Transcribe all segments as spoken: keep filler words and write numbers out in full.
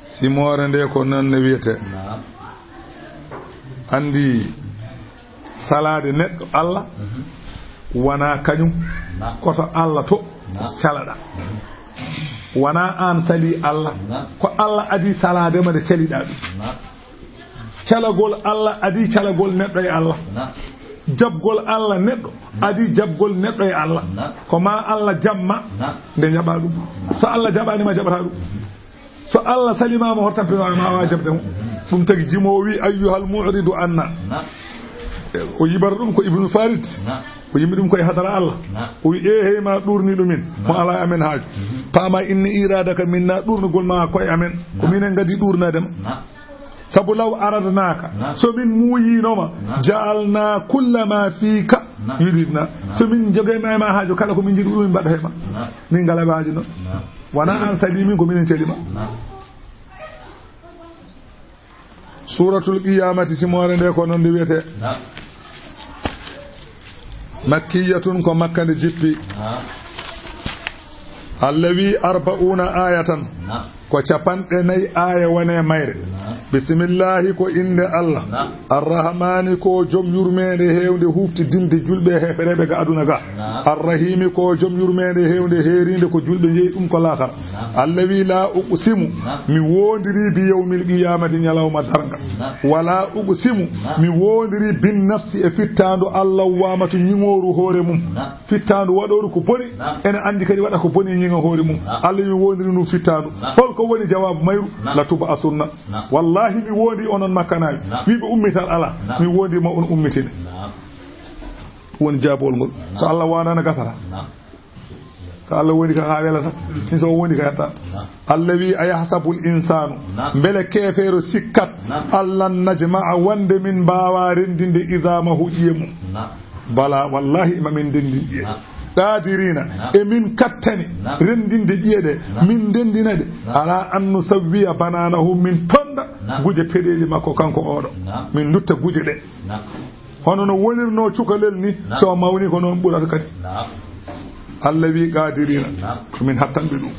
Simoore nde ko noon ne wiyetee. Anndi salaade neɗɗo Allah wonaa kañum, koto Allah to calaɗaa. Wonaa aan salii Allah, ko Allah adii salaade ma nde caliɗaa ɗum. Calagol Allah adii calagol neɗɗo e Allah. Jaɓgol Allah neɗɗo adii jaɓgol neɗɗo e Allah. Ko ma Allah jaɓ ma nde jaɓaa ɗum. So Allah jaɓaani ma, jaɓataa ɗum. So Allah salimaama, hortampinaa ma, a waawaa jaɓde mo. Ɗum tagi jimoowo wi, "Ayyuhal mu'ridu anna." O yibata ɗum ko Ibnu Farid. O yimi ɗum koye hadara Allah. O wi, "E hey ma ɗuurniiɗo min, mo alaa e amen haaju. Paama inni iradaka minna, ɗuurnugol ma ko e amen. Ko minen ngadi ɗuurnaade ma. Sabu law aradnaaka, so min muuyiino ma, ja'alna kulla ma fiika yuridna. So min njogay ma e ma haaju, kala ko min njiɗi ɗum min mbaɗa he ma. Min ngalaa e ma haaju noon." Wonaa aan salii min, ko minen cali ma. Suuratul Qiyaamati, simoore nde ko noon nde wiyetee. Makkiyatun, ko Makka nde jippi. Allah wi arba'una ayatan. Ko capanɗe nayi aaya woni e mayre. Bismillaahi, ko innde Allah. Arrahmaani, ko jom yurmeende heewnde huuftidinde julɓe e heefereeɓe ga aduna ga. Arrahiimi, ko jom yurmeende heewnde heeriinde ko julɓe njeyi ɗum ko laakara. Allah wi, "Laa uqsimu, mi woondirii bi yawmil qiyaamati, ñalawma darnga. Wala uqsimu, mi woondirii bin nafsi, e fittaandu Allah waamatu ñiŋooru hoore mum." Fittaandu waɗooru ko boni, ene anndi kadi waɗa ko boni, ñiŋa hoore mum. Allah wi, mi woondirii ndu fittaandu. Hol ko woni jawaabu mayru? "La tub'asunna." Wallaahi, mi woondirii onon Makkanaaɓe. Wi ɓe ummital alaa. Mi woondirii ma on ummitine. Ɗum woni jaabowol ngol. So Allah waanaano gasata. So Allah wondi ka haa welata. Ni so o wondi ka yetta. Allah wi, "Ayahsabul insaanu." Mbele keefeero sikkat. "Allan najma'a, wonde min mbaawaa renndinde idamahu ƴiye mum." Bala, wallahi, ima min ndenndin ƴiye. Qadirina, e min kattani renndinde ƴiye ɗe, min ndenndina ɗe. Ala an nusawwiya bananahu, min tonda guje peɗeeli makko kanko oɗo. Min ndutta guje ɗe. Hono no wonirnoo cukalel ni, so mawni ko noon ɓurata kadi. Allah wi, "Qadirina, ko min hattanɓe ɗum."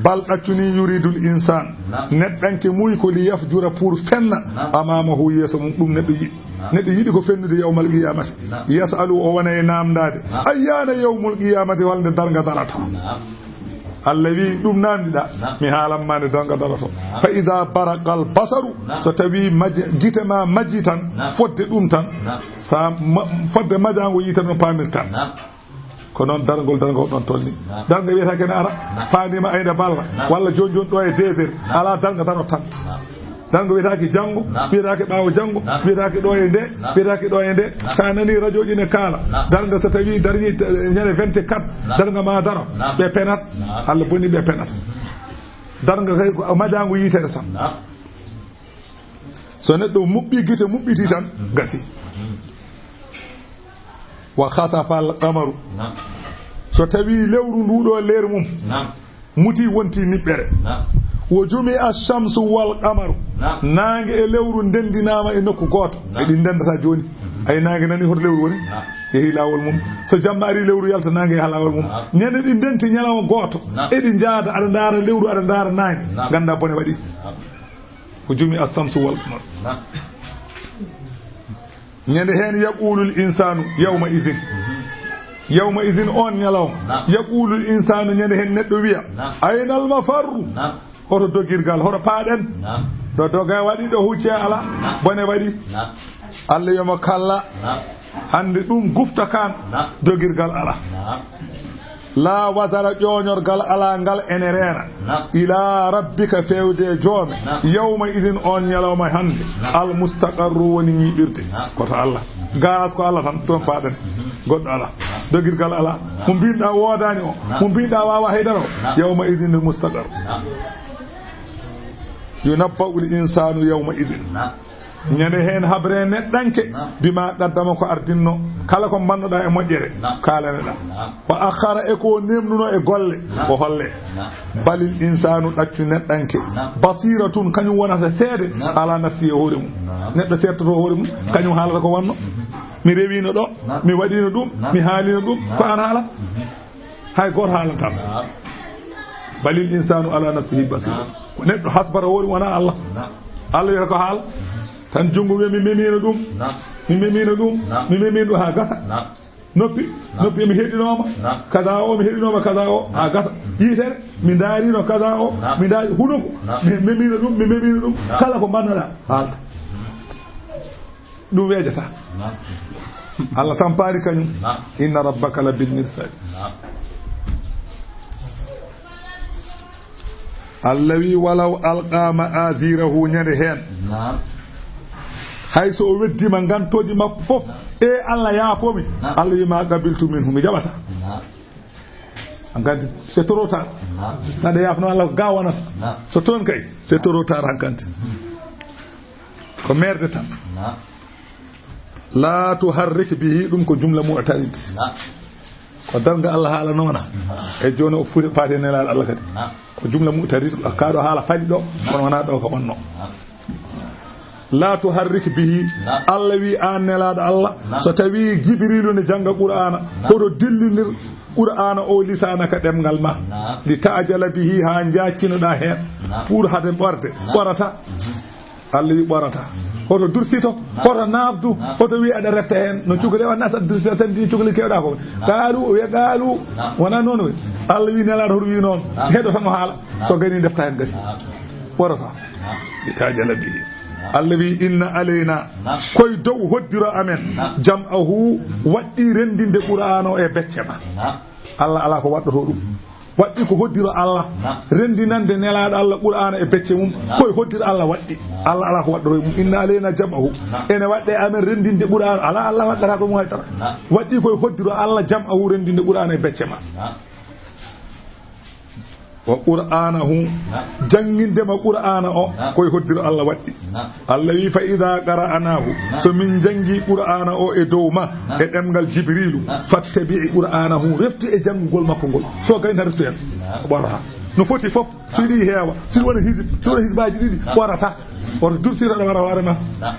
Bal, ɗaccuni, yuridul insan, neɗɗanke muy ko li yafjura, pour fenna, amamahu, yeeso mum, ɗum neɗɗo yiɗi. Neɗɗo yiɗi ko fennude yawmal qiyamati. Yasalu, o wona e namdade, ayyana yawmul qiyamati, holnde darnga darata. Allah wi, ɗum namdiɗa, mi haalan ma nde darnga daroto. Fa ida baraqal basaru, so tawi maj-, gite ma majji tan, fodde ɗum tan, sa ma-, fodde majango yiite no pamirta. Ko noon dargol, dargol ɗon tolni. Darga wiyata kene ara, faandima ayde balla, walla jooni jooni ɗo e deux heures, ala darga darot tan. Darga wiyataake janngo, wiyataake ɓaawo janngo, wiyataake ɗo e nde, wiyataake ɗo e nde. So a nani radio ji ne kaala, darga so tawi darni, eh, ñande vingt-quatre, darga ma daro, ɓe penat. Allah boni ɓe penat. Darga kay ko majango yitere tan. So neɗɗo muɓɓi gite, muɓɓiti tan, gasi. Wa khasafal qamaru. So tawi lewru ndu ɗo leer mum muti, wonti niɓɓere. Wo jumi ash-shamsu wal qamaru. Naange e lewru ndendinaama e nokku gooto. Eɗi ndendata jooni. Ay, naange nani hoto lewru woni? Yehi laawol mum. So jamma ari, lewru yalta, naange yaha laawol mum. Ñande ɗi ndenti ñalawma gooto. Eɗi njaada, aɗa ndaara lewru, aɗa ndaara naange. Ganda bone waɗi. Ko jumi as-samsu wal qamar. Ñande heen, yaqulul insanu yawma izin. Yawma izin, on ñalawma. Yaqulul insanu, ñande heen neɗɗo wiya, aynal mafarru? Hoto dogirgal, hoto paaɗen? Ɗo doga waɗi, ɗo hucce ala, bone waɗi. Allah yo mo kalla. Hannde ɗum gufta kan, dogirgal ala. La wazara, ƴooñorgal ala ngal ene reena. Ila rabbika, fewde e joome. Yawma idin, on ñalawma hannde. Al mustaqarru, woni ñiiɓirde. Ko to Allah. Garas ko Allah tan, toon paaɗen. Goɗɗo ala. Dogirgal ala. Mo mbinɗa woodaani o. Mo mbinɗa waawa haydara o. Yawma idin al mustaqarru. Yunabba'ul insanu yawma idin. Ñande heen habre neɗɗanke, bima qaddama, ko ardinno, kala ko mbannoɗa e moƴƴere, kaalaneɗa. Wa akhara, e ko nemnuno e golle, o holle. Balil insanu, ɗaccu neɗɗanke. Basiratun, kañum wonata seede, ala nafsi, e hoore mum. Neɗɗo seedtoto hoore mum, kañum haalata ko wonno. Mi rewino ɗo, mi waɗino ɗum, mi haalino ɗum, ko an haalata. Hay gooto haalanta. Balil insanu ala nafsihi basira. Naam. Ko neɗɗo hasbata hoore wona Allah. Naam. Allah wiyata ko haal. Tan junngo wiya mi memino ɗum. Naam. Mi memino ɗum. Naam. Mi memino ɗum haa gasa. Naam. Noppi, naam, noppi mi heɗinooma. Naam. Kaza o mi heɗinooma kaza o haa gasa. Yitere mi ndaarino kaza o. Naam. Mi ndaari hunuko. Naam. Mi memino ɗum, mi memino ɗum. Naam. Kala ko mbannoɗaa haalta. Ɗum weejata. Naam. Allah tampaari kañum. Naam. Inna rabbaka la bil mirsad. Naam. Allah wi walaw alqa ma'azirahu ñande heen. Naam. Hay so o weddima ngantooji makko fof, naam, e Allah yaafoomi. Naam. Allah wi ma qabiltu minhu, mi jaɓata. Naam. Hankadi c'est trop tard. Naam. Saɗa yaafno Allah ko gawanata. Naam. So toon kay c'est trop tard hankadi. Mhm. Ko merde tan. Naam. La tuharrik bihi, ɗum ko jumla mu'tarid. Naam. Ko darnga Allah haala noona. Naam. E jooni o foti faati e nelaaɗo Allah kadi. Naam. Ko jumla mu'tarid, kaaɗo haala faɗi ɗo, naam, kono wonaa ɗo ko wonno. Naam. La tuharrik bihi. Naam. Allah wi aan nelaaɗo Allah, naam, so tawi Jibrilu ne jannga Qur'aana, naam, hoto dillinir Qur'aana o lisaanaka ɗemngal ma. Naam. Li ta'jala bihi, haa njaccinoɗaa heen. Naam. Pour hade ɓorde, naam, ɓorata. Mhm. Allah wi ɓorata. Mhm. Hoto dursito, naam, hoto naafdu, naam, hoto wi aɗa retta heen. No, naam, cukali o nasa dursito tan di cukali kewɗa ko. Naam. Qaalu, wiya qaalu. Naam. Wona noon wi. Allah wi nelaaɗo hoto wi noon. Naam. Heɗo tan o haala. Naam. So gani defta heen gasi. Naam. Ɓorata. Naam. Li ta'jala bihi. Naam. Allah wi inna alayna. Naam. Koye dow hoddiro amen. Naam. Jam'ahu, waɗɗi renndinde Qur'aana o e becce ma. Naam. Allah alaa ko waɗɗotoo ɗum. Mhm. Waɗɗi ko hoddiro Allah. Naam. Renndinande nelaaɗo Allah Qur'aana e becce mum. Naam. Koye hoddiro Allah waɗɗi. Naam. Allah alaa ko waɗɗoroo e mum. Inna alayna jam'ahu. Naam. Ene waɗɗe amen renndinde Qur'aana. Alaa, Allah waɗɗata ɗum hay dara. Naam. Waɗɗi koye hoddiro Allah jam'ahu renndinde Qur'aana e becce ma. Naam. Wa qur'anahu. Naam. Jannginde ma Qur'aana o. Naam. Koye hoddiro Allah waɗɗi. Naam. Allah wi fa idha qara'nahu. Naam. So min janngi Qur'aana o e dow ma. Naam. E ɗemngal Jibrilu. Naam. Fattabi' qur'anahu. Reftu e janngugol makko ngol. So gayna reftu heen. Naam. Ɓorata. No foti fof. So yiɗi heewa. So wona hizib. So wona hizbaaji ɗiɗi. Naam. Ɓorata. Woto dursiro ɗo wara hoore ma. Naam.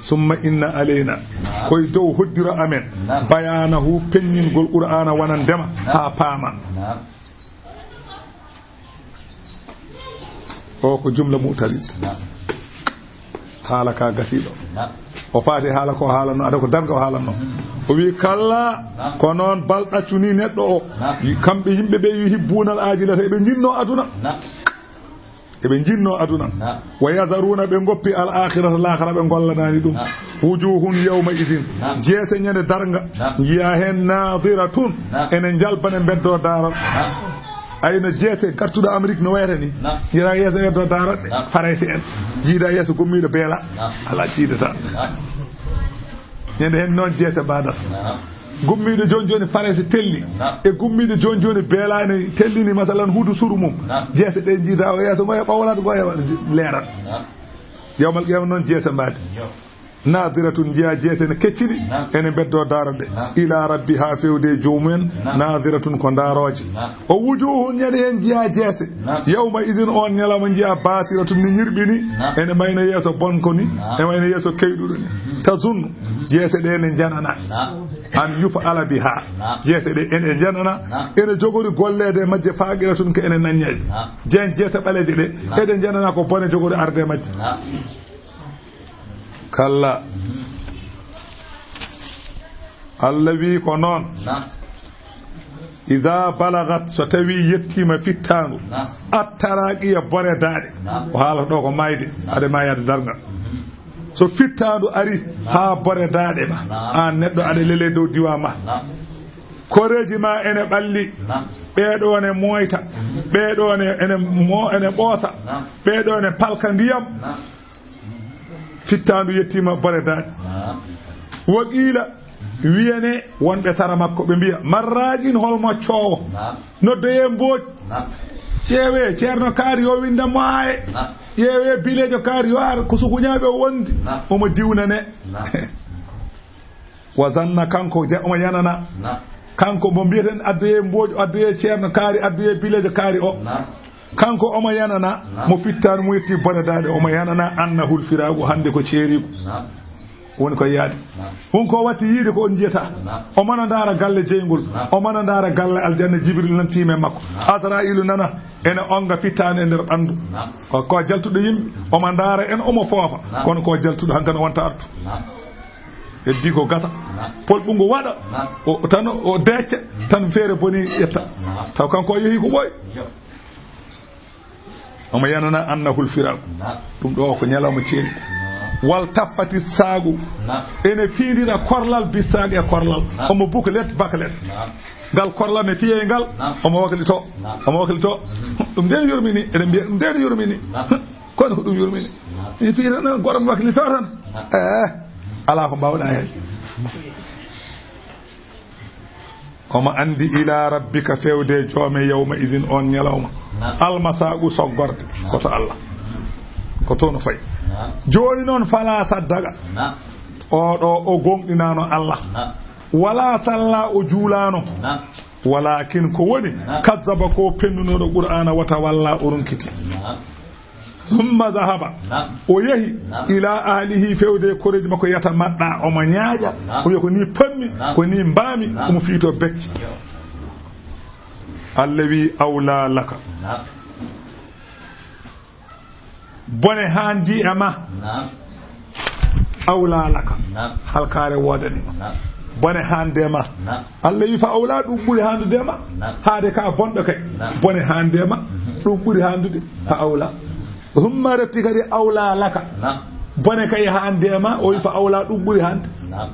Summa inna alayna. Naam. Koye dow hoddiro amen. Naam. Bayanahu, penñingol Qur'aana wonande ma. Naam. Haa paama. Naam. O ko jumla mu'tarid. Naam. Haala ka gasiiɗo. Naam. O faati haala ko haalanno, ada ko darnga o haalanno. Hmm. O wi kalla, naam, ko noon bal ɗaccu ni neɗɗo o. Naam. Kamɓe yimɓe ɓe yuhibbunal ajilata, eɓe njinnoo aduna. Naam. Eɓe njinnoo aduna. Naam. Wa yazaruna, ɓe ngoppi al akhirata, laakhara ɓe ngollanaani ɗum. Naam. Wujuhun yawma idin. Naam. Jeese ñande darnga. Naam. Njiya heen nadiratun. Naam. Ene njalba ne mbeddoo daaral. Naam. Ay no jeese gartuɗo Amérique no wayata ni. Naam. Njiɗa yeeso ɓe to daaroɗe. Naam. Farayse en. Mhm. Jiida yeeso gommiiɗo beela. Naam. Alaa jiidata. Naam. Ñande heen noon jeese mbaɗata. Naam. Gommiiɗo jooni jooni Farayse telli. Naam. E gommiiɗo jooni jooni beela ne tellini masalan huudu suru mum. Naam. Jeese ɗe jiida o yeeso ngoye ɓawlat ngoye leerat. Naam. Yawmal qiyama noon jeese mbaadi. Yo. Nadiratun, njiya jeese ne keccini, naam, ene mbeddoo daaroɗe. Naam. Ila rabbiha, fewde e joomumen. Naam. Nadiratun, ko ndaarooje. Naam. O wujuhun, ñande heen njiya jeese. Naam. Yawma idin, on ñalawma njiya basiratun, ni ñirɓini. Naam. Ene mayno yeeso bonko ni, naam, ene mayno yeeso keyɗuɗo ni. Mhm. Tazunnu, mhm, jeese ɗe ne njanana. Naam. An yuf'ala biha. Naam. Jeese ɗe ene njanana. Naam. Ene jogori golleede e majje faqiratun ko ene naññaji. Naam. Jeen jeese ɓaleeje ɗe, naam, eɗe njanana ko bone jogori arde e majje. Naam. Kalla. Mhm. Allah wi ko noon. Naam. Iza balagat, so tawi yettiima fittaandu. Naam. Attaraqiya bone daaɗe. Naam. Ko haalata ɗo ko maayde. Naam. Ade ma yaade darnga. Mhm. So fittaandu ari, naam, haa bone daaɗe ma. Naam. Aan neɗɗo aɗa lele dow diwa ma. Naam. Koreeji ma ene ɓalli. Naam. Ɓeeɗo ne mooyta. Mhm. Ɓeeɗo ne ene mo-, ene ɓoosa. Naam. Ɓeeɗo ne palka ndiyam. Naam. Fittaandu yettiima bone daaɗe. Naam. Wa qiila, wiyane wonɓe sara makko, ɓe mbiya, "Man raaqin, hol moccoowo?" Naam. Noddoyee Mbooj. Naam. Ƴeewee Ceerno Kaari, yo winndam mo aaye. Naam. Ƴeewee Bileejo Kaari, yo ar ko sukuñaaɓe o wondi. Naam. Omo diwnane. Naam. Wa zanna, kanko je-, omo yanana. Naam. Kanko mo mbiyeten addoyee Mbooj, addoyee Ceerno Kaari, addoyee Bileejo Kaari o. Naam. Kanko omo yanana, naam, mo fittaandu mo yetti bone daaɗe, omo yanana annahul firaagu, hannde ko ceeriigu. Naam. Woni ko yaadi. Naam. Won ko watti yiide ko on njiyata. Naam. O mana ndaara galle jeyngol. Naam. O mana ndaara galle aljanna, Jibril nan tiime makko. Naam. Asra'iilu nana ene onga fittaande e nder ɓanndu. Naam. Ko, ko jaltuɗo yimɓe, omo ndaara en, omo foofa. Naam. Kono ko jaltuɗo hankano wonta artu. Naam. Heddi ko gasa. Naam. Polɓungu waɗa. Naam. O, tan o decca, tan feere boni ƴetta. Naam. Taw kanko o yehi ko ɓooy. Yo. Omo yanana annahul firaaku. Naam. Ɗum ɗo ko ñalawma ceeni. Naam. Wal taffati saagu. Naam. Ene fiindira korlal bi saag e korlal. Naam. Omo buklet baklet. Naam. Ngal korlal ne fiyee ngal. Naam. Omo waklito. Naam. Omo waklito. Mhm. Ɗum ndeen yurmini, eɗen mbiya ɗum ndeen yurmini. Naam. Kono ko ɗum yurmini. Naam. Mi fiyata goɗɗo mi waklito tan. Naam. Eh, alaa ko mbaawɗaa heen. Omo anndi ila rabbika, fewde joome, yawma idin, on ñalawma. Naam. Almasaqu, soggorde. Naam. Ko to Allah. Ko to no fayi. Naam. Jooni noon, fala saddaqa. Naam. O ɗo o gomɗinaano Allah. Naam. Wala salla, o juulaano. Naam. Walakin ko woni, naam, kazzaba, ko pennunooɗo Qur'aana, wata walla, o ronkiti. Naam. Summa zahaba. Naam. O yehi. Naam. Ila ahlihi, fewde koreeji makko, yata maɗɗa, omo ñaaƴa. Naam. O wiya ko ni panmi, naam, ko ni mbaami, naam, omo fiito becce. Yo. Allah wi, awla laka. Naam. Bone haandi e ma. Naam. Awla laka. Naam. Halkaare woodani ma. Naam. Bone haande ma. Naam. Allah wi fa awla, ɗum ɓuri haandude ma. Naam. Haade ka bonɗo kay. Naam. Bone haande ma. Mhm. Ɗum ɓuri haandude. Fa awla. Summa refti kadi awla laka. Naam. Bone kay haande ma, o wi fa awla, ɗum ɓuri haande. Naam.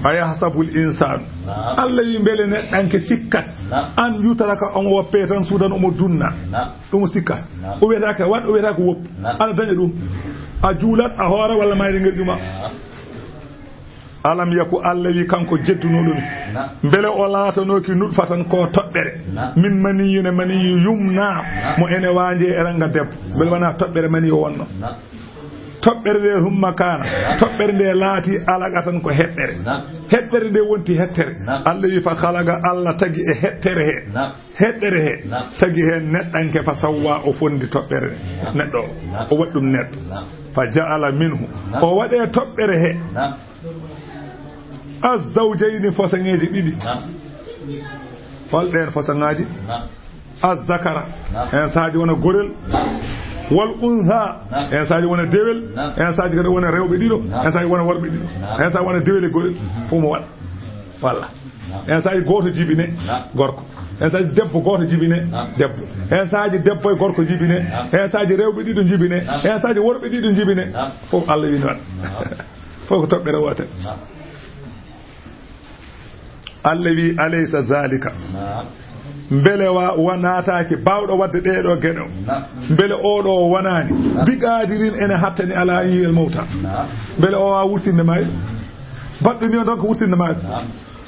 Ayahsabul insanu. Naam. Allah wi mbele neɗɗanke sikkat. Naam. An yutraka, on woppe tan suudan omo dunna. Naam. Ɗum sikka. Naam. O wiyata ka waɗ, o wiyata ko woppu. Naam. Aɗa daña ɗum. A juulat, a hoora, walla mayde ngel juma. Naam. Alam yaku, Allah wi kanko jeddunoɗo mi. Naam. Mbele o laatanooki nutfatan ko toɓɓere. Naam. Min maniyyin, e maniyu yumna. Naam. Mo ene waanje e ranga debbo. Naam. Mbele wona toɓɓere maniyu o wonno. Naam. Toɓɓere nde humma kana. Naam. Toɓɓere nde laati alaqa tan ko heɗɗere. Naam. Heɗɗere nde wonti heɗɗere. Naam. Allah wi fa khalaqa, Allah tagi e heɗɗere he. Naam. Heɗɗere he, naam, tagi heen neɗɗanke, fa sawwa, o fondi toɓɓere, naam, neɗɗo o, naam, o waɗi ɗum neɗɗo. Naam. Fa ja'ala minhu, naam, o waɗe toɓɓere he, naam, azzawjayni, fasaŋeeji ɗiɗi. Naam. Hol ɗeen fasaŋaaji? Naam. Azzakara, naam, heen saaji wona gorel. Naam. Wal unsa, naam, heen saaji wona dewel. Naam. Heen saaji kadi wona rewɓe ɗiɗo. Naam. Heen saaji wona worɓe ɗiɗo. Naam. Heen saaji wona dewel e gorel. Mhm. Fof mo waɗa. Walla. Naam. Heen saaji gooto jibine, naam, gorko. Heen saaji debbo gooto jibine, naam, debbo. Heen saaji debbo e gorko jibine. Naam. Heen saaji rewɓe ɗiɗo jibine. Naam. Heen saaji worɓe ɗiɗo jibine. Naam. Fof Allah wi no waɗa. Naam. Fof ko toɓɓere wootere. Naam. Allah wi, alaysa zalika? Naam. Mbele wa, wa naataaki baawɗo waɗde ɗee ɗoo geɗe o? Naam. Mbele oo ɗoo o wonaani, naam, bi qaadirin, ene hattani, ala an yuhyiyal mawta? Naam. Mbele o waawa wurtinde maayɓe? Baɗɗo ni on tan ko wurtinde maayɓe? Naam.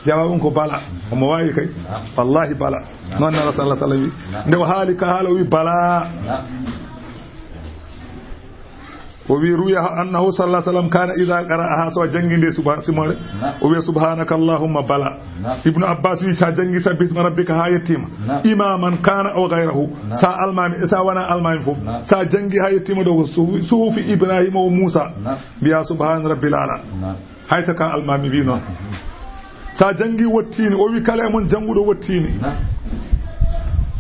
Jawaabu on ko bala. Omo waawi kay. Naam. Wallahi bala. Naam. Noon Nela sallallahu alayhi wa sallam wi. Naam. Nde o haali ka haala, o wi bala. Naam. O wi, ruwiya annahu sallallahu alayhi wa sallam kana idha qara'aha, so janngi nde suba, simoore, naam, o wiya subhanaka allahumma bala. Naam. Ibnu Abbas wi, sa janngi sabbihisma rabbika ha yettima, naam, imaman kana aw ghayrahu, naam, sa almami, sa wona almami fof, naam, sa janngi ha yettima ɗo ko suhu-, suhufi Ibrahima wa Musa, naam, mbiya subhana rabbil ala. Naam. Hay so ka almami wi noon. Sa janngi wottiini, o wi kala e mon jannguɗo wottiini. Naam.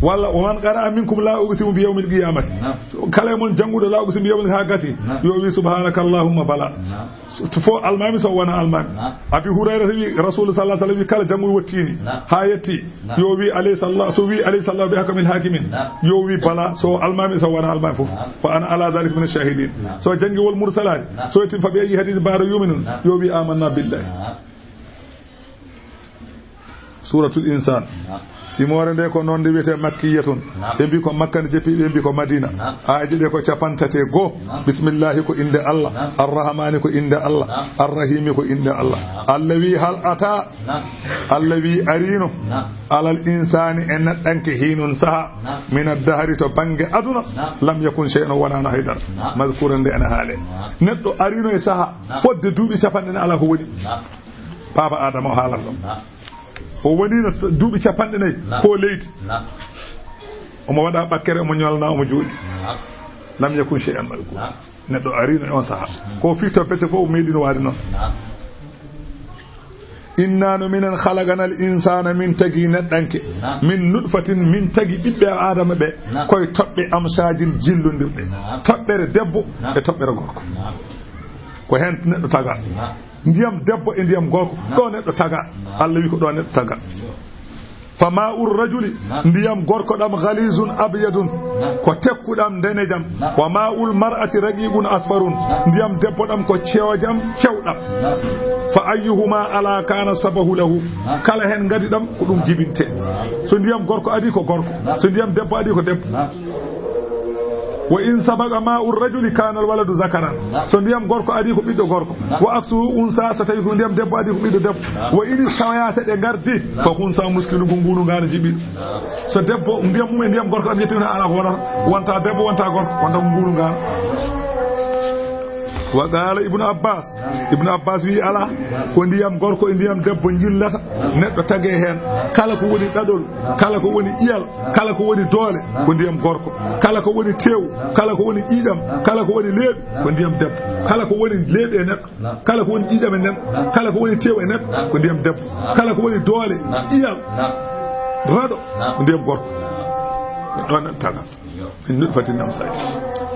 Walla, wa man qara'a minkum la uqsimu bi yawmil qiyamati. Naam. Kala e mon jannguɗo la uqsimu bi yawmil, ha gasi. Naam. Yo wi subhanaka allahumma bala. Naam. So, to fo almami so wona almami. Naam. Abi Hurayrata wi, Rasul sallallahu alayhi wa sallam wi kala jannguɗo wottiini. Naam. Ha yetti. Naam. Yo wi alayhi sallah, so wi alayhi sallah bi ahkamil hakimin. Naam. Yo wi bala, so almami so wona almami fof. Naam. Fa ana ala dhalika min ash-shahidin. Naam. So janngi wal mursalati. Naam. So yetti fa bi ayyi hadithin ba'da yu'minun. Naam. Yo wi amanna billahi. Naam. Suratul Insan. Naam. Simoore nde ko noon nde wiyetee makkiyatun. Naam. Ɓe mbi ko Makka nde jeppi, ɓe mbi ko Madina. Naam. Aayeeje ɗe ko capanɗe tati e goo. Naam. Bismillahi ko innde Allah. Naam. Arrahmani ko innde Allah. Naam. Arrahimi ko innde Allah. Naam. Allah wi hal ata. Naam. Allah wi ariino. Naam. Alal insani e neɗɗanke hinun saha. Naam. Min ad-dahri to bannge aduna. Naam. Lam yakun shay'an wonano haydara. Naam. Mazkuran nde ene haale. Naam. Neɗɗo ariino e saha. Naam. Fodde duuɓi capanɗe ne ala ko woni. Naam. Baaba Adama o haalan ɗo. Naam. O woniino s-, duuɓi capanɗe nayi. Naam. Ko leydi. Naam. Omo waɗa ɓakkere, omo ñolna, omo juuɗi. Naam. Lam yakun shay'an madhkura. Neɗɗo arino e on saha. Ko fii toppete fof meeɗino waade noon. Inna no minen khalaqnal insana, min tagi neɗɗanke. Min nutfatin, min tagi ɓiɓɓe Aadama ɓe. Koye toɓɓe amsajin jillondirɗe. Toɓɓere debbo e toɓɓere gorko. Ko heen neɗɗo taga. Ndiyam debbo e ndiyam gorko. Ɗo neɗɗo taga. Allah wi ko ɗo neɗɗo taga. Fa ma'ur rajuli, ndiyam gorko ɗam, ghalizun abyadun, ko tekkuɗam ndenejam. Wa ma'ul mar'ati raqiqun asfarun, ndiyam debbo ɗam ko cewjam cewɗam. Fa ayyuhuma ala kana sabahu lahu, kala hen ngadi ɗam ko ɗum jibinte. So ndiyam gorko adi ko gorko, so ndiyam debbo adi ko debbo. Wa in sabaqa ma'ur rajuli kana al waladu zakaran, so ndiyam gorko adi ko ɓiɗɗo gorko. Wa aksuhu unsa, so tawi ko ndiyam debbo adi ko ɓiɗɗo debbo. Wa in istawaya, so ɗe ngardi, fa khunsa mushkilun, ko ngunu ngana jiɓi. So debbo, ndiyam mum e ndiyam gorko am yetti, ala ko wonata, wonta debbo, wonta gorko, wonta ko ngunu ngana. Wa qala Ibnu Abbas, Ibnu Abbas wi ala, ko ndiyam gorko e ndiyam debbo jillata, neɗɗo tage heen. Kala ko woni ɗaɗol, kala ko woni ƴiyal, kala ko woni doole, ko ndiyam gorko. Kala ko woni tew, kala ko woni ƴiiƴam, kala ko woni leeɓi, ko ndiyam debbo. Kala ko woni leeɓi e neɗɗo, kala ko woni ƴiiƴam e neɗɗo, kala ko woni tew e neɗɗo, ko ndiyam debbo. Kala ko woni doole, ƴiyal, raɗo, ko ndiyam gorko. Ɗon taga. Min nutfatin amsaj.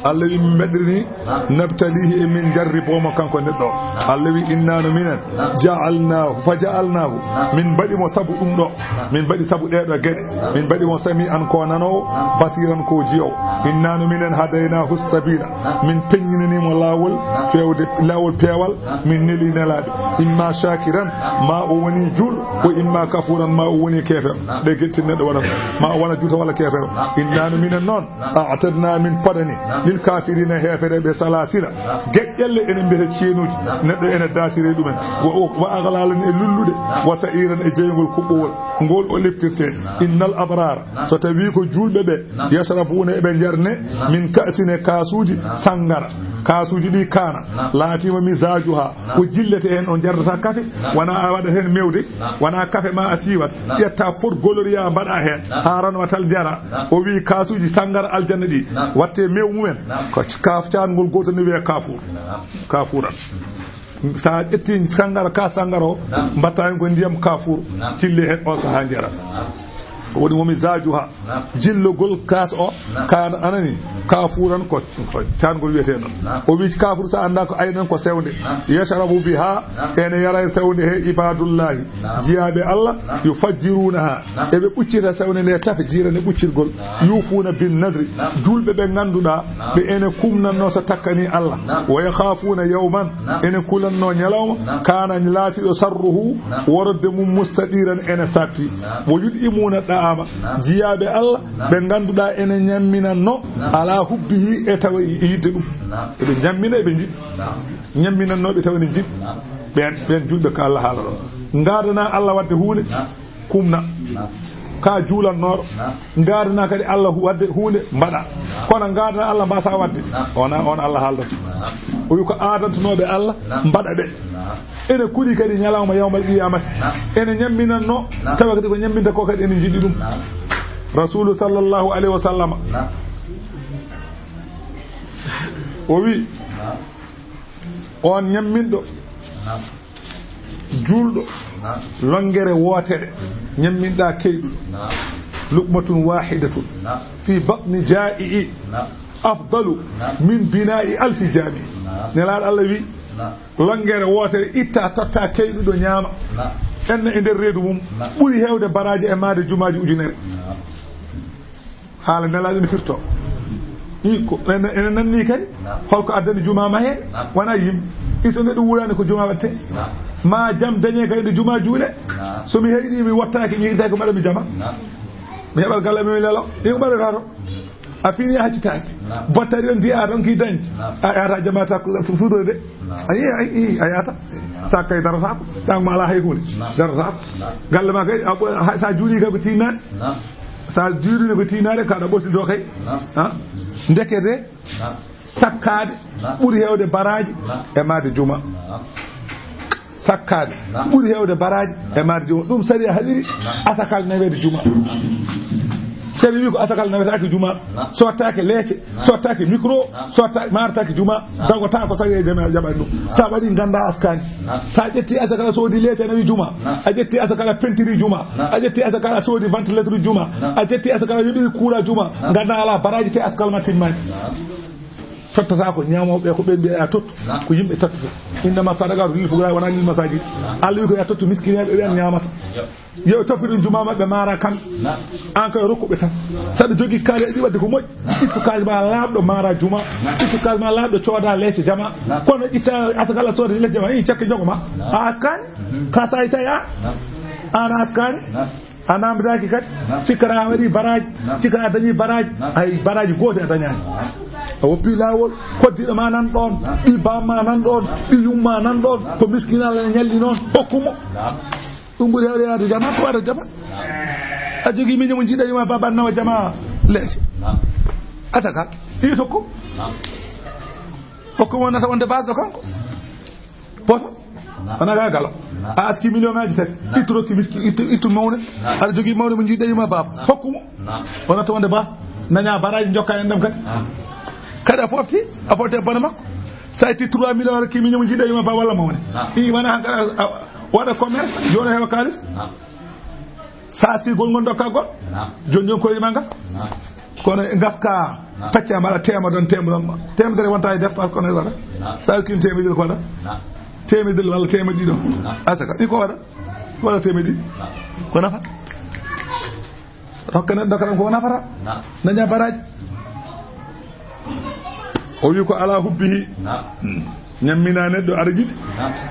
Allah wi min mbaɗirini, nabtalihi, e min jarribo mo kanko neɗɗo. Allah wi inna no minen, ja'alnahu, fa ja'alnahu, min mbaɗi mo sabu ɗum ɗo. Min mbaɗi sabu ɗee ɗo geɗe. Min mbaɗi mo sami'an ko nanoowo, basiran ko ji'oowo. Inna no minen hadaynahu sabila. Min peññinani mo laawol fewde, laawol peewal. Min neli nelaaɓe. Imma shakiran, ma o woni juul, ko imma kafuran, ma o woni keefeero. Ɗe geɗe tati neɗɗo waɗata. Ma o wona juulɗo walla keefeero. Inna no minen noon, a'tadna, min paɗani, lil kafirina, heefereɓe, salasila, geƴƴelle, enen mbiyata ceenuuji, neɗɗo ene daasire ɗumen, wa, wa aghlalan, e lulluɗe, wa sa'iran, e jeyngol kuɓɓowol, ngol o leftirte. Innal abrara, so tawi ko juulɓe ɓe, yashrabuna, eɓe njarne, min ka'sin, e kaasuuji, sangara. Kaasuuji ɗi kana, laatima mizajuha, ko jillete heen, o jardata kafe, wona a waɗat heen mewde, wona kafe ma a siiwat, ƴetta fot goloria mbaɗa heen, haa rano tal jara. O wi kaasuuji sangara aljanna ɗi, watte mew mumen, ko kaaf caangol gootol ne wiye kaafuur. Kaafuuran. Sa ƴetti sangara, ka sangara o, mbatta heen ko ndiyam kaafuur, cille heen o saha jara. Ko woni momi zajuha. Jillogol kaas o, kana anani, kafuran ko, ko cangol wiyete noon. O wi kafur sa annda ko aynan ko sewnde. Yashrabu biha, ene yara e sewnde he ibadullahi. Jiyaaɓe Allah, yufajjirunaha. Eɓe ɓuccita sewnde nde tafe, jiira nde ɓuccirgol. Yufuna bin nadri. Julɓe ɓe ngannduɗaa, ɓe ene kumnanno so takkani Allah. Wa yakhafuna yawman, ene kulanno ñalawma, kana laatiɗo sarruhu, worodde mum mustadiran ene satti. Wo yud'imuna da'ama, jiyaaɓe Allah, ɓe ngannduɗaa ene ñamminanno, ala hubbihi, e tawa e yidde ɗum. Eɓe ñammina, eɓe njiɗi. Ñamminannooɓe tawa ene njiɗi. Ɓeen, ɓeen julɓe ko Allah haala ɗon. Ngaadana Allah waɗde huunde, kumna. Ka juulannooɗo, ngaadana kadi Allah hu-, waɗde huunde, mbaɗa. Kono ngaadana Allah mbasa waɗde, on, on Allah haaldata. O wi ko aadantunooɓe Allah, mbaɗa ɓe. Ene kuɗi kadi ñalawma yawmal qiyamati. Ene ñamminanno, tawa kadi ko ñamminta ko kadi ene njiɗi ɗum. Rasulu sallallahu alayhi wa sallama, o wi, on ñamminɗo, juulɗo, longere wootere, ñamminɗa keyɗuɗo, luqmatun wahidatun fi batni ja'i'i afdalu min bina'i alfi jami. Nelaaɗo Allah wi, longere wootere itta, totta keyɗuɗo ñaama. Enna e nder reedu mum, ɓuri heewde baraaji e maade jumaaji ujunere. Haala Nelaaɗo ene firto. I ko ene, ene nanni kadi. Holko addani juma ma heen? Wona yimɓe. Iso neɗɗo wuurani ko juma waɗte. Ma jam dañe kadi nde juma juule. So mi heyɗi, mi wottaaki, mi yiɗaaki mbaɗa mi jama. Mi heɓal galle mi lelo. Ɗi ko mbaɗata to. A fini a haccitaaki. Bottari on di a ɗon ki dañde. A yata jamaata ko fu-, fuɗɗorde de. Ayi, ayi, ayi, a yata. Sa kay darata ko. Sa ma ala hay hunde. Darata ko. Galle ma kay, a ɓo-, ha, sa juuli kay ko tinnaade. Sa juulino ko tinnaade, kaɗa ɓotti do kay. Ha? Ndekete, sakkaade ɓuri heewde baraaji e maade juma. Sakkaade ɓuri heewde baraaji e maade juma. Ɗum sariya haɗiri asakal naweede juma. Sere wi ko asakal nawetaake juma, sottaake leece, sottaake micro, sottaake martaake juma, dagota ko sawi e jama jaɓani ɗum. Sa waɗi ganda askani. Sa ƴetti asakal soodi leece nawi juma, a ƴetti asakal pentiri juma, a ƴetti asakal soodi ventilateur juma, a ƴetti asakal yoɓi kuura juma, ganda ala baraji te askal ma timmani. Tottata ko ñamoɓe ko ɓe mbiya ya tottu, ko yimɓe tottata. Innama sadaqatu lil fuqara wona lil masajid. Allah wi ko ya tottu miskineɓe ɓen ñamata. Yo tofi ɗum juma maɓɓe mara kamɓe. An koye rokkuɓe tan. Saɗa jogii kaali aɗi wadde ko moƴƴi. Ittu kaali ma laaɓɗo mara juma. Ittu kaali ma laaɓɗo cooda leece jama. Kono itta asakala sooda leece jama. I cakke jogo ma. A askani. Ka sayi sayi a. An askani. A namdaki kadi. Cikka a waɗi baraji. Cikka a dañi baraji. Hay baraji gooti a dañani. A woppi lawol. Koddiɗo ma nan ɗon. Ɓi bamma nan ɗon. Ɓi yumma nan ɗon. Ko miskinal ñalli noon. Hokkumo. Ɗum ɓuri hewde yaade jama, ko waɗa jama. A jogii miño mo jiiɗa yuma baba nawa jama leece. Asaka, ɗi tokko. Hokko mo nata wonde base ɗo kanko. Poto. Ana ga galo. A aski million ngaji tati. Ittu rokki miski, ittu, ittu mawne. Aɗa jogii mawne mo jiiɗa yuma baba. Hokku mo. O nata wonde base. Naña baraji jokka en ɗam kadi. Kadi a fofti, a fofti e bana makko. Sa itti trois millions rokki miño mo jiiɗa yuma baba walla mawne. I wona hankara, a, waɗa commerce, jooɗo heɓa kaalis. Sa si gol ngol dokka gol. Joni joni koye ma gas. Kono e gaska pecca mbaɗa tema ɗon, tema ɗon. Temedere wonta e dépense kono e waɗa. Sa yokkini temedere ko waɗa. Temedere walla temedere ɗiɗo. Asaka, ɗi ko waɗa. Ko waɗa temedere. Ko nafa. Rokka neɗɗo kala ko nafata. Naña baraji. O wi ko ala hubbihi. Hmm. Ñammina neɗɗo aɗa yiɗi.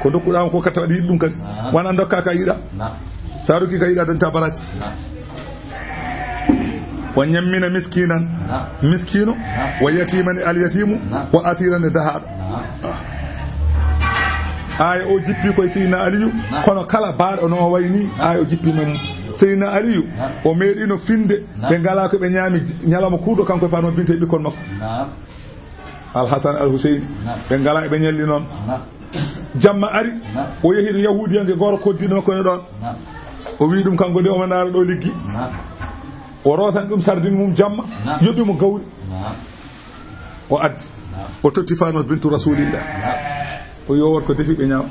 Ko dokkuɗa ko katta waɗi yiɗi ɗum kadi. Wana dokka ka yiɗa. Sa rokki ka yiɗa dañta baraji. Wa ñammina miskinan. Miskino. Wa yatiman e alyatimu. Wa asiran e dahaɗo. Aya o jippi koye Seydina Aliyu. Kono kala baaɗo no o wayni, aya o jippi men. Seydina Aliyu, o meeɗino finde. Ɓe ngala ko ɓe ñaami ñalawma kuuɗo, kanko e Fatima Binte e ɓikkon makko. Alhasan, Alhuseyni. Ɓe ngala ɓe ñalli noon. Jamma ari, o yehi to Yahudiyanke gooro koddiɗo makko ne ɗon. O wi ɗum kanko de omo ndaara ɗo liggi. O rotan ɗum sardin mum jamma, yoɓi mo gawri. O addi. O totti Fatima Bintu Rasulillah. O yo wot ko defi ɓe ñaam.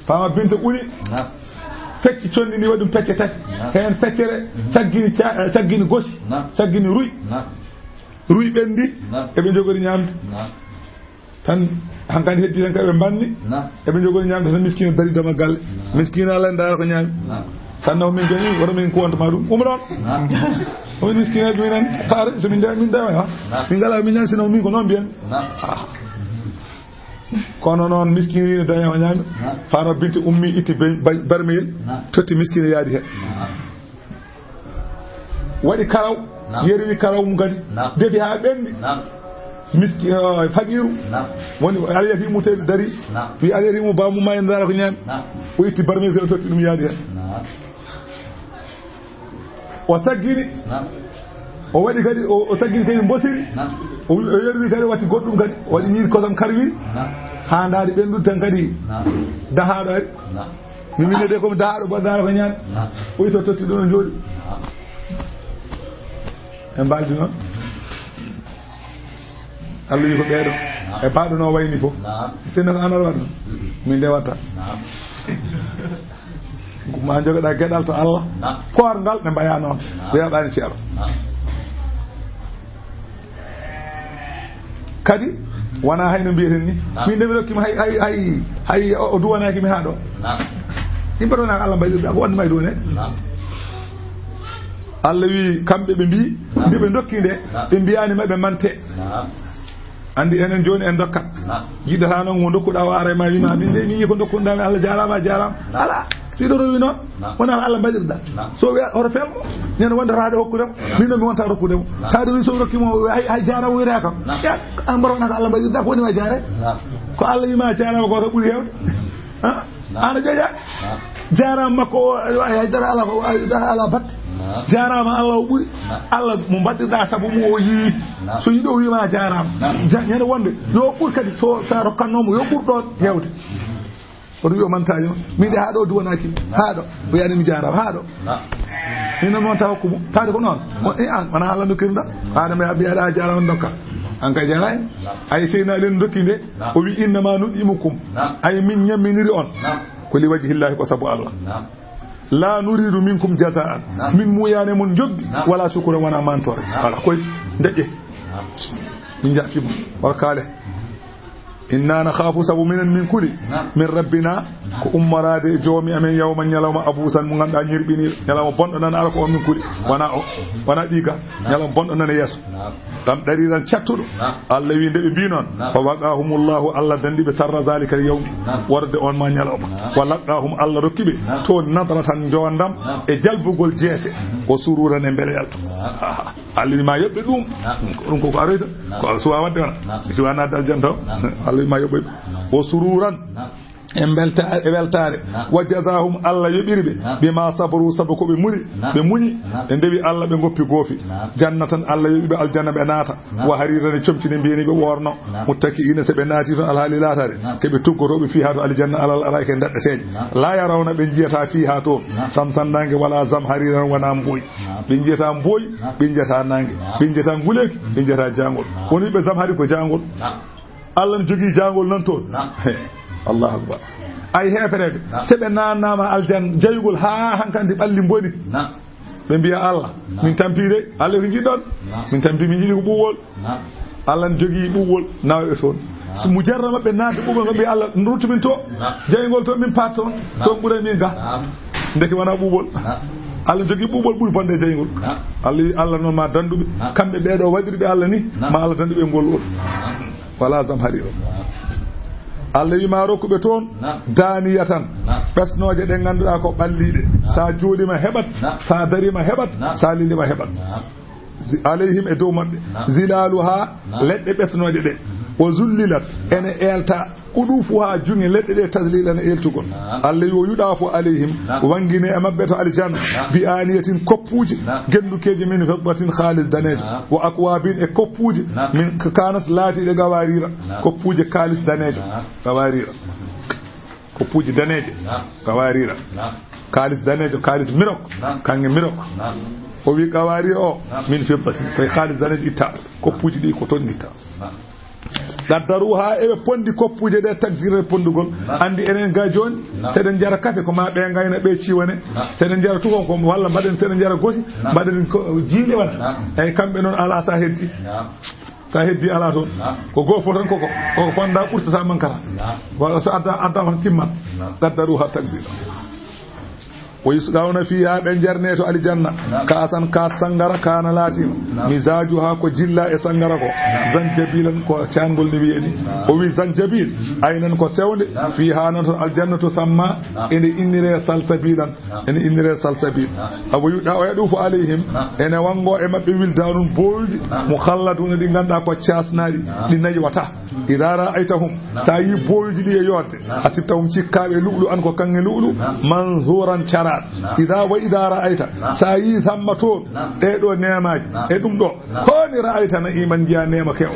Faama Binta uni. Naam. Fecci conndi ndi waɗi ɗum pecce tati. Naam. Heen feccere, mhm, saggini ca-, eh, saggini gosi, naam, saggini ruy. Naam. Ruy ɓenndi, naam, eɓe njogori ñaamde. Naam. Tan hankadi heddi tan kadi ɓe mbanni. Naam. Eɓe njogori ñaamde tan miskiino dari dama galle. Naam. Miskiino Allah ndaara ko ñaami. Naam. Sanna ko min joni, woto min kuwanta ma ɗum. Umma ɗoon. Naam. Omin miskiinaaji minen, faare, so min ndewa, min ndewa, ha? Naam. Min ngalaa min ñaami, sino min ko noon mbiyen. Naam. Ah. Kono noon, miskiin wi no daña o ñaami. Naam. Faaro Binta ummi, itti be-, ba-, barmeyel, naam, totti miskiin yaadi heen. Naam. Waɗi karaw, naam, yerwi karaw mum kadi. Naam. Defi haa ɓenndi. Naam. Miski-, eh, faqiiru. Naam. Woni alyatiimu te dari. Naam. Wi alyatiimu baamu ma en ndaara ko ñaami. Naam. O itti barmeyel kadi o totti ɗum yaadi heen. Naam. O saggini. Naam. O waɗi kadi, o, o saggini kadi mbosiri. Naam. O wi-, o yerwi kadi, o watti goɗɗum kadi. O waɗi ñiiri kosam karwiri. Naam. Haa ndaari ɓenndude tan kadi. Naam. Dahaaɗo ari. Naam. Mi winde de ko mi dahaaɗo, bo dahaaɗo ko ñaami. Naam. O wi to totti ɗum o jooɗi. Naam. En mbaldi noon. Allah wi ko ɓeeɗo. Naam. E paaɗo no wayni fof. Naam. Sinno ko an aɗa waɗa ɗum. Mm-mm. Min de watta. Naam. Ma jogoɗa geɗal to Allah. Naam. Koor ngal ɓe mbaya noon. Naam. Ɓe yaɓani ceero. Naam. Kadi, wona hay no mbiyeten ni. Naam. Min de mi rokkima hay, hay, hay, hay o, o duwanaaki mi haa ɗo. Naam. Yimɓe ɗo naaka Allah mbayɗirɗa, ko wonde may duwane? Naam. Allah wi kamɓe ɓe mbi, naam, nde ɓe dokki nde, naam, ɓe mbiyani ma ɓe mante. Naam. Andi enen jooni en dokkat. Naam. Jiɗata noon mo dokkuɗa o ara e ma wima, min de mi yii ko dokkuɗa mi, Allah jaaraama, a jaaraama. Naam. Ala, so yiɗo rowi noon, naam, wona ko Allah mbaɗirɗa. Naam. So wiya, hoto felmo, ñande wonde raade hokkude mo. Naam. Min noon mi wonta rokkude mo. Naam. Taade wi so rokki mo, hay, hay jaaraama wiyata kam. Naam. Ya, an mbaɗa wona ko Allah mbaɗirɗa, ko woni ma jaare? Naam. Ko Allah wima jaaraama ko, ko ɓuri hewde. Mhm. Ha? Naam. Ana joƴa? Naam. Jaaraama makko o, ay, ay, dara ala ko, ay, dara ala batte. Naam. Jaaraama Allah o ɓuri. Naam. Allah mo mbaɗirɗa sabu mo o yii. Naam. So yiɗo wima jaaraama. Naam. Ja-, ñande wonde, yo ɓur kadi so, sa rokkannoomo, yo ɓur ɗoon hewde. Oto wi o mantaani o. Min de haa ɗo duwanaaki. Naam. Haa ɗo. O yani mi jaaraama. Haa ɗo. Naam. Ina noon tawa ko mo taade ko noon. Ko e an wona Allah dokkirda. Adama ya biya da jara on dokka. An ka jara en. Ay seyna len dokki nde. O wi innama nut'imukum. Ay min ñamminiri on. Ko li wajhillahi ko sabu Allah. La nuridu minkum jazaan. Min muyane mon jogdi wala shukura wana mantore. Wala koy deƴƴe. Min jafi mo. Wala kale. Inna nakhafu sabu minen min kuli. Min rabbina ko ummarade e joomi amen yawma ñalawma abusan mo ganduɗa ñirɓini ñalawma bonɗo nan ala ko on min kuli. Wana o wana ɗiga ñalawma bonɗo nan e yeeso. Ɗam ɗariran cattuɗo. Allah wi nde ɓe mbi noon. Fa waqahumullahu Allah dandi ɓe sarra zalika al yawmi. Worde on ma ñalawma. Wa laqahum Allah rokki ɓe to nadratan jowandam e jalbugol jeese. O sururan e mbele yalto. Allah wi ma yoɓɓe ɗum. Ɗum koko aroyta. Ko Allah suwa wadde wana mi suwa nadde aljanna taw. Allah wi ma yoɓɓe o sururan e mbelta e weltaare. Wa jazahum Allah yoɓiri ɓe bima sabaru sabu ko ɓe muri. Ɓe muñi ɓe ndewi Allah ɓe goppi goofi. Jannatan Allah yoɓi ɓe aljanna ɓe naata. Wa hariran e comci ne mbiyani ɓe worno. Muttaki'ina se ɓe naati toon alhaali laataare keɓe tuggotoɓe fiha to aljanna alal ara'ika e daɗɗeteeje. La yarawna ɓe njiyata fiha toon samsan nange wala zam hariran wona mboy. Ɓe njiyata mboy ɓe njiyata nange. Ɓe njiyata nguleeki ɓe njiyata jangol. Woni ɓe zam hari ko jangol. Allah ne jogii jangol nan toon. Allahu akbar. Ay heefereɓe se ɓe nannama aljanna jayugol ha hankanti ɓalli mboni. Ɓe mbiya Allah min tampi de Allah ko jiɗɗon. Min tampi min jiɗi ko ɓuwol. Allah ne jogii ɓuwol nawa ɓe toon. So mujarrama ɓe naata ɓuwol ngam mbiya Allah ruttumin to jayngol to min pat toon. Toon ɓuura min ga. Ndeke wona ɓuwol. Allah jogii ɓuwol ɓuri bonde jayngol. Allah wi Allah noon ma danduɓe kamɓe ɓeɗo waɗiri ɓe Allah ni. Ma Allah danduɓe ngol on. Wala zam harira. Allah wi ma rokkuɓe toon daniyatan. Ɓesnoje ɗe ganduɗa ko ɓalliɗe. Sa jooɗima heɓat. Sa darima heɓat. Sa lilima heɓat. Alayhim e dow maɓɓe. Zilaluha leɗɗe ɓesnoje ɗe. O zullilat ene elta. Qudufuha junge leɗɗe ɗe tazlilan e eltugol. Allah yo yuɗafu alayhim wangine e maɓɓe to aljanna. Bi aniyatin koppuji gendukeji min fiddatin khalis danejo. Wa akwabin e koppuji min kanat laatiɗe gawarira. Koppuje kalis danejo gawarira. Koppuji daneje gawarira. Kalis danejo kalis mirok. Kange mirok. O wi gawarira o min fiddatin koye kalis danejo itta. Koppuji ɗi ko toon itta. Qaddaruha eɓe pondi koppuje ɗe takdirre pondugol. Andi enen ga joni seɗen jara kafe ko ma ɓe gayna ɓe ciwane. Seɗen jara tukon ko walla mbaɗen seɗen jara gosi. Mbaɗen ko jiile wala. Eyyi kamɓe noon ala sa heddi. Sa heddi ala toon ko gofo tan koko koko fonda ɓurtata mankata. Wala so adda adda tan timmat. Qaddaruha takdira. Wa yusqawna fiha ɓe jarne to aljanna. Ka'san kas sangara kana latima. Mizajuha ko jilla e sangara ko. Zanjabilan ko cangol ni wiyeni. O wi zanjabil aynan ko sewnde. Fiha nan to aljanna to samma ene innire salsabilan. Ene innire salsabil. Awa yuɗa o yaɗufu alayhim ene wango e maɓɓe wildanun boyuji. Mukhalladuna ɗi ganduɗa ko casnaɗi. Ɗi naywata. Ida ra'aytahum sa yi boyuji ɗi e yodde. Hasibtahum cikkaɓe lu'lu an ko kange lu'lu. Mansuran carat. Ida wa ida ra'ayta sa yi samma toon. Ɗeɗo nemaji e ɗum ɗo koni ra'ayta na iman jiya nema kew.